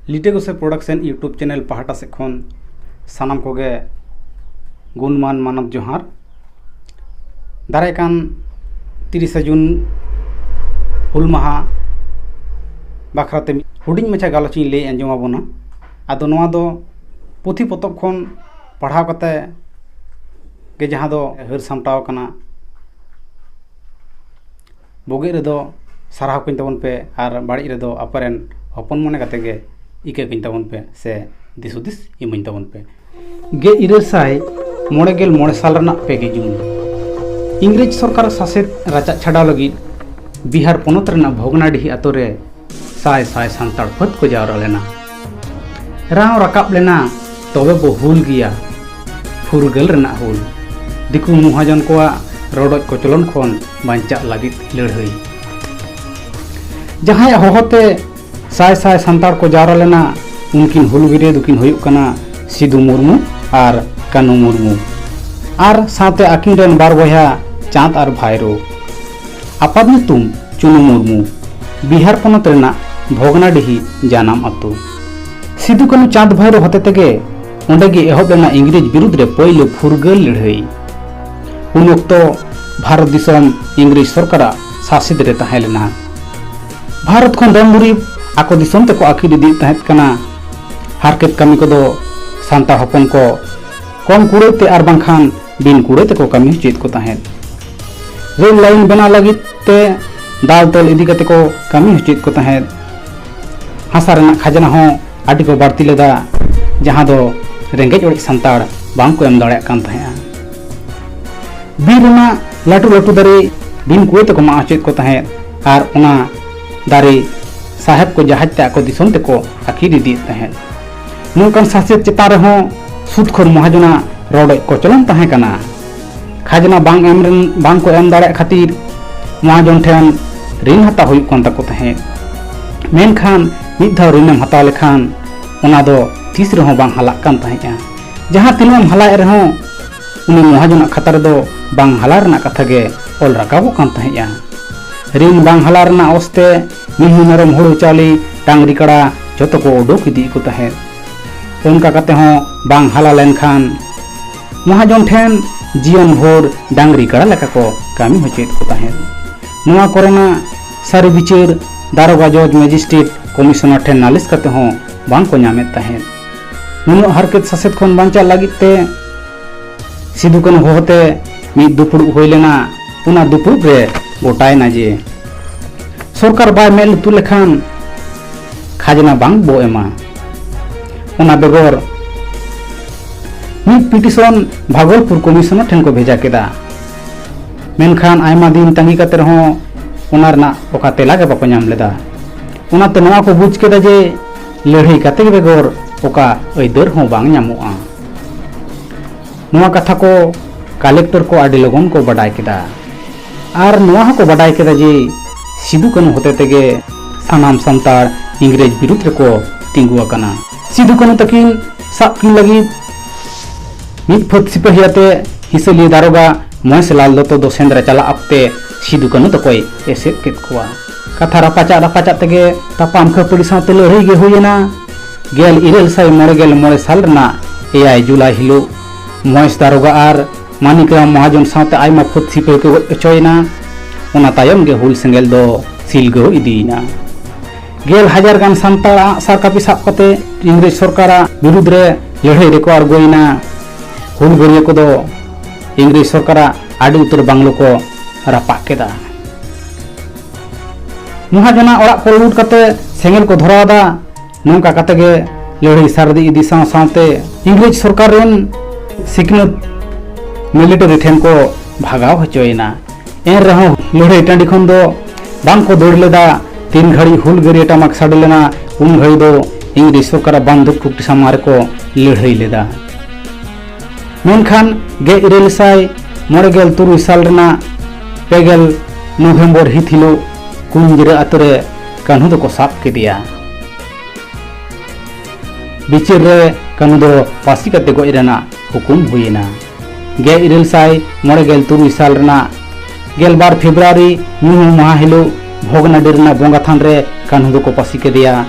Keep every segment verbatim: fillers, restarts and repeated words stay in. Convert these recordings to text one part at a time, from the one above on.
ᱞᱤᱴᱟᱹ ᱜᱚᱥᱮ production YouTube channel ᱯᱟᱦᱴᱟ ᱥᱮᱫ ᱠᱷᱚᱱ ᱥᱟᱱᱟᱢ ᱠᱚᱜᱮ ᱜᱩᱱᱢᱟᱱ ᱢᱟᱱᱚᱛ ᱡᱚᱦᱟᱨ᱾ ᱫᱟᱨᱟᱭ ᱠᱟᱱ ᱛᱤᱨᱤᱥᱟ ᱡᱩᱱ ᱦᱩᱞ ᱢᱟᱦᱟ ᱵᱟᱠᱷᱨᱟᱛᱮ ᱢᱤᱫ ᱦᱩᱰᱤᱧ ᱢᱟᱪᱷᱟ ᱜᱟᱞᱚᱪ ᱤᱧ ᱞᱟᱹᱭ ᱟᱸᱡᱚᱢ ᱟᱵᱚᱱᱟ᱾ ᱟᱫᱚ ᱱᱚᱣᱟ ᱫᱚ ᱯᱩᱛᱷᱤ ᱯᱚᱛᱚᱵ ᱠᱷᱚᱱ ᱯᱟᱲᱦᱟᱣ ᱠᱟᱛᱮ ᱜᱮ ᱡᱟᱦᱟᱸ ᱫᱚ ᱦᱟᱹᱨ ᱥᱟᱢᱴᱟᱣ ᱟᱠᱟᱱᱟ᱾ ᱵᱩᱜᱤ ᱨᱮᱫᱚ ᱥᱟᱨᱦᱟᱣ ᱠᱟᱹᱧ ᱛᱟᱵᱚᱱ ᱯᱮ ᱟᱨ ᱵᱟᱹᱲᱤᱡ ᱨᱮᱫᱚ ᱟᱯᱮᱨᱮᱱ ᱦᱚᱯᱚᱱ ᱢᱚᱱᱮ ᱠᱟᱛᱮ ᱜᱮ ᱤᱠᱟᱹ ᱠᱟᱹᱧ ᱛᱟᱵᱚᱱ ᱯᱮ ᱥᱮ ᱫᱤᱥ ᱦᱩᱫᱤᱥ ᱤᱢᱟᱹᱧ ᱛᱟᱵᱚᱱ ᱯᱮ᱾ ᱜᱮᱞ ᱤᱨᱟᱹᱞ ᱥᱟᱭ ᱢᱚᱬᱮ ᱜᱮᱞ ᱢᱚᱬᱮ ᱥᱟᱞ ᱨᱮᱱᱟᱜ ᱯᱮ ᱜᱮ ᱡᱩᱱ ᱤᱝᱨᱮᱡᱽ ᱥᱚᱨᱠᱟᱨ ᱥᱟᱥᱮᱛ ᱨᱟᱪᱟᱜ ᱪᱷᱟᱰᱟᱣ ᱞᱟᱹᱜᱤᱫ ᱵᱤᱦᱟᱨ ᱯᱚᱱᱚᱛ ᱨᱮᱱᱟᱜ ᱵᱷᱚᱜᱽᱱᱟᱰᱤᱦᱤ ᱟᱛᱳ ᱨᱮ ᱥᱟᱭ ᱥᱟᱭ ᱥᱟᱱᱛᱟᱲ ᱯᱷᱟᱹᱫ ᱠᱚ ᱡᱟᱣᱨᱟ ᱞᱮᱱᱟ᱾ ᱨᱟᱶ ᱨᱟᱠᱟᱵ ᱞᱮᱱᱟ, ᱛᱚᱵᱮ ᱵᱚ ᱦᱩᱞ ᱜᱮᱭᱟ, ᱯᱷᱩᱨᱜᱟᱹᱞ ᱨᱮᱱᱟᱜ ᱦᱩᱞ, ᱫᱤᱠᱩ ᱢᱚᱦᱟᱡᱚᱱ ᱠᱚᱣᱟᱜ ᱨᱚᱰᱚᱡ ᱠᱚᱪᱞᱚᱱ ᱠᱷᱚᱱ ᱵᱟᱧᱪᱟᱜ ᱞᱟᱹᱜᱤᱫ ᱞᱟᱹᱲᱦᱟᱹᱭ᱾ ᱡᱟᱦᱟᱸᱭᱟᱜ ᱦᱚᱦᱚᱛᱮ ᱥᱟᱭ ᱥᱟᱭ ᱥᱟᱱᱛᱟᱲ ᱠᱚ ᱡᱟᱣᱨᱟ ᱞᱮᱱᱟ, ᱩᱱᱠᱤᱱ ᱦᱩᱞᱜᱟᱹᱨᱤᱭᱟᱹ ᱫᱚᱠᱤᱱ ᱦᱩᱭᱩᱜ ᱠᱟᱱᱟ ᱥᱤᱫᱩ ᱢᱩᱨᱢᱩ ᱟᱨ ᱠᱟᱹᱱᱩ ᱢᱩᱨᱢᱩ, ᱟᱨ ᱥᱟᱶᱛᱮ ᱟᱹᱠᱤᱱ ᱨᱮᱱ ᱵᱟᱨ ᱵᱚᱭᱦᱟ ᱪᱟᱸᱫᱽ ᱟᱨ ᱵᱷᱟᱭᱨᱳ᱾ ᱟᱯᱟᱛ ᱧᱩᱛᱩᱢ ᱪᱩᱱᱩ ᱢᱩᱨᱢᱩ, ᱵᱤᱦᱟᱨ ᱯᱚᱱᱚᱛ ᱨᱮᱱᱟᱜ ᱵᱷᱚᱜᱽᱱᱟᱰᱤᱦᱤ ᱡᱟᱱᱟᱢ ᱟᱛᱳ᱾ ᱥᱤᱫᱩ ᱠᱟᱹᱱᱩ ᱪᱟᱸᱫᱽ ᱵᱷᱟᱭᱨᱳ ᱦᱚᱛᱮ ᱛᱮᱜᱮ ᱚᱸᱰᱮ ᱜᱮ ᱮᱦᱚᱵ ᱞᱮᱱᱟ ᱤᱝᱨᱮᱡᱽ ᱵᱤᱨᱩᱫᱽ ᱨᱮ ᱯᱳᱭᱞᱳ ᱯᱷᱩᱨᱜᱟᱹᱞ ᱞᱟᱹᱲᱦᱟᱹᱭ᱾ ᱩᱱ ᱚᱠᱛᱚ ᱵᱷᱟᱨᱚᱛ ᱫᱤᱥᱚᱢ ᱤᱝᱨᱮᱡᱽ ᱥᱚᱨᱠᱟᱨᱟᱜ ᱥᱟᱥᱮᱛ ᱨᱮ ᱛᱟᱦᱮᱸ ᱞᱮᱱᱟ᱾ ᱵᱷᱟᱨᱚᱛ ᱠᱷᱚᱱ ᱫᱷᱚᱱ ᱫᱩᱨᱤᱵᱽ ᱟᱠᱚ ᱫᱤᱥᱚᱢ ᱛᱮᱠᱚ ᱟᱹᱠᱷᱤᱨ ᱤᱫᱤᱭᱮᱫ ᱛᱟᱦᱮᱸᱫ ᱠᱟᱱᱟ᱾ ᱦᱟᱨᱠᱮᱛ ᱠᱟᱹᱢᱤ ᱠᱚᱫᱚ ᱥᱟᱱᱛᱟᱲ ᱦᱚᱯᱚᱱ ᱠᱚ ᱠᱚᱢ ᱠᱩᱲᱟᱹᱭ ᱛᱮ ᱟᱨ ᱵᱟᱝᱠᱷᱟᱱ ᱵᱤᱱ ᱠᱩᱲᱟᱹᱭ ᱛᱮᱠᱚ ᱠᱟᱹᱢᱤ ᱦᱚᱪᱚᱭᱮᱫ ᱠᱚ ᱛᱟᱦᱮᱸᱫ᱾ ᱨᱮᱞ ᱞᱟᱭᱤᱱ ᱵᱮᱱᱟᱣ ᱞᱟᱹᱜᱤᱫ ᱛᱮ ᱫᱟᱞ ᱛᱚᱞ ᱤᱫᱤ ᱠᱟᱛᱮ ᱠᱚ ᱠᱟᱹᱢᱤ ᱦᱚᱪᱚᱭᱮᱫ ᱠᱚ ᱛᱟᱦᱮᱸᱫ᱾ ᱦᱟᱥᱟ ᱨᱮᱱᱟᱜ ᱠᱷᱟᱡᱽᱱᱟ ᱦᱚᱸ ᱟᱹᱰᱤ ᱠᱚ ᱵᱟᱹᱲᱛᱤ ᱞᱮᱫᱟ, ᱡᱟᱦᱟᱸ ᱫᱚ ᱨᱮᱸᱜᱮᱡ ᱚᱨᱮᱡ ᱥᱟᱱᱛᱟᱲ ᱵᱟᱝ ᱠᱚ ᱮᱢ ᱫᱟᱲᱮᱭᱟᱜ ᱠᱟᱱ ᱛᱟᱦᱮᱸᱫᱼᱟ᱾ ᱵᱤᱨ ᱨᱮᱱᱟᱜ ᱞᱟᱹᱴᱩ ᱞᱟᱹᱴᱩ ᱫᱟᱨᱮ ᱵᱤᱱ ᱠᱩᱲᱟᱹᱭ ᱛᱮᱠᱚ ᱢᱟᱜ ᱦᱚᱪᱚᱭᱮᱫ ᱠᱚ ᱛᱟᱦᱮᱸᱫ ᱟᱨ ᱚᱱᱟ ᱫᱟᱨᱮ ᱥᱟᱦᱮᱵ ᱠᱚ ᱡᱟᱦᱟᱡᱽ ᱛᱮ ᱟᱠᱚ ᱫᱤᱥᱚᱢ ᱛᱮᱠᱚ ᱟᱹᱠᱷᱤᱨ ᱤᱫᱤᱭᱮᱫ ᱛᱟᱦᱮᱸᱫ᱾ ᱱᱚᱝᱠᱟᱱ ᱥᱟᱥᱮᱛ ᱪᱮᱛᱟᱱ ᱨᱮᱦᱚᱸ ᱥᱩᱫᱽ ᱠᱷᱳᱨ ᱢᱚᱦᱟᱡᱚᱱᱟᱜ ᱨᱚᱰᱚᱡ ᱠᱚᱪᱞᱚᱱ ᱛᱟᱦᱮᱸ ᱠᱟᱱᱟ᱾ ᱠᱷᱟᱡᱽᱱᱟ ᱵᱟᱝ ᱮᱢ ᱨᱮᱱ, ᱵᱟᱝ ᱠᱚ ᱮᱢ ᱫᱟᱲᱮᱭᱟᱜ ᱠᱷᱟᱹᱛᱤᱨ ᱢᱚᱦᱟᱡᱚᱱ ᱴᱷᱮᱱ ᱨᱤᱱ ᱦᱟᱛᱟᱣ ᱦᱩᱭᱩᱜ ᱠᱟᱱ ᱛᱟᱠᱚ ᱛᱟᱦᱮᱸᱫ᱾ ᱢᱮᱱᱠᱷᱟᱱ ᱢᱤᱫ ᱫᱷᱟᱣ ᱨᱤᱱᱮᱢ ᱦᱟᱛᱟᱣ ᱞᱮᱠᱷᱟᱱ ᱚᱱᱟ ᱫᱚ ᱛᱤᱥ ᱨᱮᱦᱚᱸ ᱵᱟᱝ ᱦᱟᱞᱟᱜ ᱠᱟᱱ ᱛᱟᱦᱮᱸᱫᱼᱟ᱾ ᱡᱟᱦᱟᱸ ᱛᱤᱱᱟᱹᱜ ᱮᱢ ᱦᱟᱞᱟᱭᱮᱫ ᱨᱮᱦᱚᱸ ᱩᱱᱤ ᱢᱚᱦᱟᱡᱚᱱᱟᱜ ᱠᱷᱟᱛᱟ ᱨᱮᱫᱚ ᱵᱟᱝ ᱦᱟᱞᱟ ᱨᱮᱱᱟᱜ ᱠᱟᱛᱷᱟ ᱜᱮ ᱚᱞ ᱨᱟᱠᱟᱵᱚᱜ ᱠᱟᱱ ᱛᱟᱦᱮᱸᱫᱼᱟ᱾ ᱨᱤᱱ ᱵᱟᱝ ᱦᱟᱞᱟ ᱨᱮᱱᱟᱜ ᱚᱥᱛᱮ ᱢᱤᱦᱩ ᱢᱮᱨᱚᱢ ᱦᱩᱲᱩ ᱪᱟᱣᱞᱮ ᱰᱟᱝᱨᱤ ᱠᱟᱲᱟ ᱡᱚᱛᱚ ᱠᱚ ᱩᱰᱩᱠ ᱤᱫᱤᱭᱮᱫ ᱠᱚ ᱛᱟᱦᱮᱸᱫ᱾ ᱚᱱᱠᱟ ᱠᱟᱛᱮ ᱦᱚᱸ ᱵᱟᱝ ᱦᱟᱞᱟ ᱞᱮᱱᱠᱷᱟᱱ ᱢᱚᱦᱟᱡᱚᱱ ᱴᱷᱮᱱ ᱡᱤᱭᱚᱱ ᱵᱷᱳᱨ ᱰᱟᱝᱨᱤ ᱠᱟᱲᱟ ᱞᱮᱠᱟ ᱠᱚ ᱠᱟᱹᱢᱤ ᱦᱚᱪᱚᱭᱮᱫ ᱠᱚ ᱛᱟᱦᱮᱸᱫ᱾ ᱱᱚᱣᱟ ᱠᱚᱨᱮᱱᱟᱜ ᱥᱟᱹᱨᱤ ᱵᱤᱪᱟᱹᱨ ᱫᱟᱨᱚᱜᱟ ᱡᱚᱡᱽ ᱢᱮᱡᱤᱥᱴᱨᱮᱴ ᱠᱚᱢᱤᱥᱚᱱᱟᱨ ᱴᱷᱮᱱ ᱱᱟᱞᱤᱥ ᱠᱟᱛᱮ ᱦᱚᱸ ᱵᱟᱝ ᱠᱚ ᱧᱟᱢᱮᱫ ᱛᱟᱦᱮᱸᱫ᱾ ᱱᱩᱱᱟᱹᱜ ᱦᱟᱨᱠᱮᱛ ᱥᱟᱥᱮᱛ ᱠᱷᱚᱱ ᱵᱟᱧᱪᱟᱜ ᱞᱟᱹᱜᱤᱫ ᱛᱮ ᱥᱤᱫᱩ ᱠᱟᱹᱱᱦᱩ ᱦᱚᱦᱚᱛᱮ ᱢᱤᱫ ᱫᱩᱯᱲᱩᱵ ᱦᱩᱭ ᱞᱮᱱᱟ᱾ ᱚᱱᱟ ᱫᱩᱯᱲᱩᱵ ᱨᱮ ᱜᱚᱴᱟᱭᱮᱱᱟ ᱡᱮ ᱥᱚᱨᱠᱟᱨ ᱵᱟᱭ ᱢᱮᱫ ᱞᱩᱛᱩᱨ ᱞᱮᱠᱷᱟᱱ ᱠᱷᱟᱡᱽᱱᱟ ᱵᱟᱝ ᱵᱚ ᱮᱢᱟ᱾ ᱚᱱᱟ ᱵᱮᱜᱚᱨ ᱢᱤᱫ ᱯᱤᱴᱤᱥᱚᱱ ᱵᱷᱟᱜᱚᱞᱯᱩᱨ ᱠᱚᱢᱤᱥᱚᱱᱟᱨ ᱴᱷᱮᱱ ᱠᱚ ᱵᱷᱮᱡᱟ ᱠᱮᱫᱟ, ᱢᱮᱱᱠᱷᱟᱱ ᱟᱭᱢᱟ ᱫᱤᱱ ᱛᱟᱺᱜᱤ ᱠᱟᱛᱮ ᱨᱮᱦᱚᱸ ᱚᱱᱟ ᱨᱮᱱᱟᱜ ᱚᱠᱟ ᱛᱮᱞᱟ ᱜᱮ ᱵᱟᱠᱚ ᱧᱟᱢ ᱞᱮᱫᱟ᱾ ᱚᱱᱟᱛᱮ ᱱᱚᱣᱟ ᱠᱚ ᱵᱩᱡᱽ ᱠᱮᱫᱟ ᱡᱮ ᱞᱟᱹᱲᱦᱟᱹᱭ ᱠᱟᱛᱮ ᱜᱮ ᱵᱮᱜᱚᱨ ᱚᱠᱟ ᱟᱹᱭᱫᱟᱹᱨ ᱦᱚᱸ ᱵᱟᱝ ᱧᱟᱢᱚᱜᱼᱟ᱾ ᱱᱚᱣᱟ ᱠᱟᱛᱷᱟ ᱠᱚ ᱠᱟᱞᱮᱠᱴᱚᱨ ᱠᱚ ᱟᱹᱰᱤ ᱞᱚᱜᱚᱱ ᱠᱚ ᱵᱟᱰᱟᱭ ᱠᱮᱫᱟ᱾ ᱟᱨ ᱱᱚᱣᱟ ᱦᱚᱸᱠᱚ ᱵᱟᱰᱟᱭ ᱠᱮᱫᱟ ᱡᱮ ᱥᱤᱫᱩ ᱠᱟᱹᱱᱦᱩ ᱦᱚᱛᱮ ᱛᱮᱜᱮ ᱥᱟᱱᱟᱢ ᱥᱟᱱᱛᱟᱲ ᱤᱝᱨᱮᱡᱽ ᱵᱤᱨᱩᱫᱷ ᱨᱮᱠᱚ ᱛᱤᱸᱜᱩ ᱟᱠᱟᱱᱟ᱾ ᱥᱤᱫᱩ ᱠᱟᱹᱱᱦᱩ ᱛᱟᱹᱠᱤᱱ ᱥᱟᱵ ᱠᱤᱱ ᱞᱟᱹᱜᱤᱫ ᱢᱤᱫ ᱯᱷᱟᱹᱫ ᱥᱤᱯᱟᱹᱦᱤ ᱟᱛᱮ ᱦᱤᱥᱟᱹᱞᱤᱭᱟᱹ ᱫᱟᱨᱚᱜᱟ ᱢᱚᱦᱮᱥᱞᱟᱞ ᱫᱚᱛᱚ ᱫᱚ ᱥᱮᱸᱫᱽᱨᱟ ᱪᱟᱞᱟᱜ ᱚᱠᱛᱮ ᱥᱤᱫᱩ ᱠᱟᱹᱱᱦᱩ ᱛᱟᱠᱚᱭ ᱮᱥᱮᱫ ᱠᱮᱫ ᱠᱚᱣᱟ᱾ ᱠᱟᱛᱷᱟ ᱨᱟᱯᱟᱪᱟᱜ ᱨᱟᱯᱟᱪᱟᱜ ᱛᱮᱜᱮ ᱛᱟᱯᱟᱢ ᱠᱷᱟᱹᱯᱟᱹᱨᱤ ᱥᱟᱶᱛᱮ ᱞᱟᱹᱲᱦᱟᱹᱭ ᱜᱮ ᱦᱩᱭ ᱮᱱᱟ᱾ ᱜᱮᱞ ᱤᱨᱟᱹᱞ ᱥᱟᱭ ᱢᱚᱬᱮ ᱜᱮᱞ ᱢᱚᱬᱮ ᱥᱟᱞ ᱨᱮᱱᱟᱜ ᱮᱭᱟᱭ ᱡᱩᱞᱟᱭ ᱦᱤᱞᱳᱜ ᱢᱚᱦᱮᱥ ᱫᱟᱨᱚᱜᱟ ᱟᱨ ᱢᱟᱱᱤᱠ ᱨᱟᱢ ᱢᱚᱦᱟᱡᱚᱱ ᱥᱟᱶᱛᱮ ᱟᱭᱢᱟ ᱯᱷᱟᱹᱫ ᱥᱤᱯᱟᱹᱦᱤ ᱠᱚ ᱜᱚᱡ ᱦᱚᱪᱚᱭᱮᱱᱟ᱾ ᱚᱱᱟ ᱛᱟᱭᱚᱢ ᱜᱮ ᱦᱩᱞ ᱥᱮᱸᱜᱮᱞ ᱫᱚ ᱥᱤᱞᱜᱟᱹᱣ ᱤᱫᱤᱭᱮᱱᱟ᱾ ᱜᱮᱞ ᱦᱟᱡᱟᱨ ᱜᱟᱱ ᱥᱟᱱᱛᱟᱲ ᱟᱜ ᱥᱟᱨ ᱠᱟᱹᱯᱤ ᱥᱟᱵ ᱠᱟᱛᱮ ᱤᱝᱨᱮᱡᱽ ᱥᱚᱨᱠᱟᱨᱟᱜ ᱵᱤᱨᱩᱫᱽ ᱨᱮ ᱞᱟᱹᱲᱦᱟᱹᱭ ᱨᱮᱠᱚ ᱟᱬᱜᱚᱭᱮᱱᱟ᱾ ᱦᱩᱞᱜᱟᱹᱨᱤᱭᱟᱹ ᱠᱚᱫᱚ ᱤᱝᱨᱮᱡᱽ ᱥᱚᱨᱠᱟᱨᱟᱜ ᱟᱹᱰᱤ ᱩᱛᱟᱹᱨ ᱵᱟᱝᱞᱳ ᱠᱚ ᱨᱟᱯᱟᱜ ᱠᱮᱫᱟ᱾ ᱢᱚᱦᱟᱡᱚᱱᱟᱜ ᱚᱲᱟᱜ ᱠᱚ ᱞᱩᱴ ᱠᱟᱛᱮ ᱥᱮᱸᱜᱮᱞ ᱠᱚ ᱫᱷᱚᱨᱟᱣ ᱮᱫᱟ᱾ ᱱᱚᱝᱠᱟ ᱠᱟᱛᱮ ᱜᱮ ᱞᱟᱹᱲᱦᱟᱹᱭ ᱥᱟᱨᱫᱤ ᱤᱫᱤ ᱥᱟᱶ ᱥᱟᱶᱛᱮ ᱤᱝᱨᱮᱡᱽ ᱥᱚᱨᱠᱟᱨ ᱨᱮᱱ ᱥᱤᱠᱷᱱᱟᱹᱛ ᱢᱤᱞᱤᱴᱟᱨᱤ ᱴᱷᱮᱱ ᱠᱚ ᱵᱷᱟᱜᱟᱣ ᱦᱚᱪᱚᱭᱮᱱᱟ᱾ ᱮᱱ ᱨᱮᱦᱚᱸ ᱞᱟᱹᱲᱦᱟᱹᱭ ᱴᱟᱺᱰᱤ ᱠᱷᱚᱱ ᱫᱚ ᱵᱟᱝ ᱠᱚ ᱫᱟᱹᱲ ᱞᱮᱫᱟ᱾ ᱛᱤᱱ ᱜᱷᱟᱹᱲᱤᱡ ᱦᱩᱞᱜᱟᱹᱨᱤᱭᱟᱹ ᱴᱟᱢᱟᱠ ᱥᱟᱰᱮ ᱞᱮᱱᱟ, ᱩᱱ ᱜᱷᱟᱹᱲᱤᱡ ᱫᱚ ᱤᱝᱨᱮᱡᱽ ᱥᱚᱨᱠᱟᱨᱟᱜ ᱵᱟᱱᱫᱩᱠ ᱴᱩᱠᱴᱤ ᱥᱟᱢᱟᱝ ᱨᱮᱠᱚ ᱞᱟᱹᱲᱦᱟᱹᱭ ᱞᱮᱫᱟ᱾ ᱢᱮᱱᱠᱷᱟᱱ ᱜᱮᱞ ᱤᱨᱟᱹᱞ ᱥᱟᱭ ᱢᱚᱬᱮ ᱜᱮᱞ ᱛᱩᱨᱩᱭ ᱥᱟᱞ ᱨᱮᱱᱟᱜ ᱯᱮ ᱜᱮᱞ ᱱᱚᱵᱷᱮᱢᱵᱚᱨ ᱦᱤᱛ ᱦᱤᱞᱳᱜ ᱠᱩᱧᱡᱤᱨᱟᱹ ᱟᱛᱳ ᱨᱮ ᱠᱟᱹᱱᱦᱩ ᱫᱚᱠᱚ ᱥᱟᱵ ᱠᱮᱫᱮᱭᱟ᱾ ᱵᱤᱪᱟᱹᱨ ᱨᱮ ᱠᱟᱹᱱᱦᱩ ᱫᱚ ᱯᱟᱹᱥᱤ ᱠᱟᱛᱮ ᱜᱚᱡ ᱨᱮᱱᱟᱜ ᱦᱩᱠᱩᱢ ᱦᱩᱭᱮᱱᱟ᱾ ᱜᱮᱞ ᱤᱨᱟᱹᱞ ᱥᱟᱭ ᱢᱚᱬᱮ ᱜᱮᱞ ᱛᱩᱨᱩᱭ ᱥᱟᱞ ᱨᱮᱱᱟᱜ ᱜᱮᱞᱵᱟᱨ ᱯᱷᱮᱵᱽᱨᱩᱣᱟᱨᱤ ᱧᱩᱦᱩᱢ ᱢᱟᱦᱟ ᱦᱤᱞᱳᱜ ᱵᱷᱚᱜᱽᱱᱟᱰᱤ ᱨᱮᱱᱟᱜ ᱵᱚᱸᱜᱟ ᱛᱷᱟᱱ ᱨᱮ ᱠᱟᱹᱱᱦᱩ ᱫᱚᱠᱚ ᱯᱟᱹᱥᱤ ᱠᱮᱫᱮᱭᱟ᱾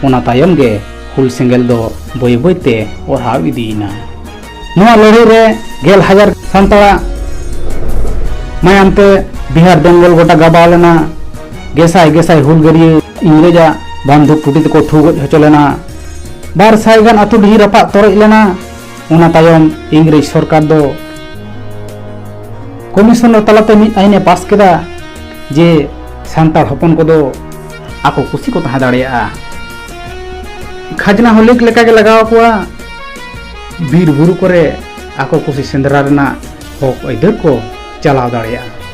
ᱚᱱᱟ ᱛᱟᱭᱚᱢ ᱜᱮ ᱦᱩᱞ ᱥᱮᱸᱜᱮᱞ ᱫᱚ ᱵᱟᱹᱭ ᱵᱟᱹᱭ ᱛᱮ ᱚᱨᱦᱟᱣ ᱤᱫᱤᱭᱮᱱᱟ᱾ ᱱᱚᱣᱟ ᱞᱟᱹᱲᱦᱟᱹᱭ ᱨᱮ ᱜᱮᱞ ᱦᱟᱡᱟᱨ ᱥᱟᱱᱛᱟᱲᱟᱜ ᱢᱟᱭᱟᱢ ᱛᱮ ᱵᱤᱦᱟᱨ ᱵᱮᱝᱜᱚᱞ ᱜᱚᱴᱟ ᱜᱟᱵᱟᱣ ᱞᱮᱱᱟ᱾ ᱜᱮᱥᱟᱭ ᱜᱮᱥᱟᱭ ᱦᱩᱞᱜᱟᱹᱨᱤᱭᱟᱹ ᱤᱝᱨᱮᱡᱟᱜ ᱵᱟᱱᱫᱩᱠ ᱴᱩᱴᱤ ᱛᱮᱠᱚ ᱴᱷᱩ ᱜᱚᱡ ᱦᱚᱪᱚ ᱞᱮᱱᱟ᱾ ᱵᱟᱨ ᱥᱟᱭ ᱜᱟᱱ ᱟᱹᱛᱩ ᱰᱤᱦᱤ ᱨᱟᱯᱟᱜ ᱛᱚᱨᱚᱡ ᱞᱮᱱᱟ᱾ ᱚᱱᱟ ᱛᱟᱭᱚᱢ ᱤᱝᱨᱮᱡᱽ ᱥᱚᱨᱠᱟᱨ ᱫᱚ ᱠᱚᱢᱤᱥᱚᱱᱟᱨ ᱛᱟᱞᱟᱛᱮ ᱢᱤᱫ ᱟᱭᱤᱱ ᱮ ᱯᱟᱥ ᱠᱮᱫᱟ ᱡᱮ ᱥᱟᱱᱛᱟᱲ ᱦᱚᱯᱚᱱ ᱠᱚᱫᱚ ᱟᱠᱚ ᱠᱩᱥᱤ ᱠᱚ ᱛᱟᱦᱮᱸ ᱫᱟᱲᱮᱭᱟᱜᱼᱟ᱾ ᱠᱷᱟᱡᱽᱱᱟ ᱦᱚᱸ ᱞᱮᱠ ᱞᱮᱠᱟᱜᱮ ᱞᱟᱜᱟᱣ ᱠᱚᱣᱟ᱾ ᱵᱤᱨ ᱵᱩᱨᱩ ᱠᱚᱨᱮ ᱟᱠᱚ ᱠᱩᱥᱤ ᱥᱮᱸᱫᱽᱨᱟ ᱨᱮᱱᱟᱜ ᱦᱚᱠ ᱟᱹᱭᱫᱟᱹᱨ ᱠᱚ ᱪᱟᱞᱟᱣ ᱫᱟᱲᱮᱭᱟᱜᱼᱟ᱾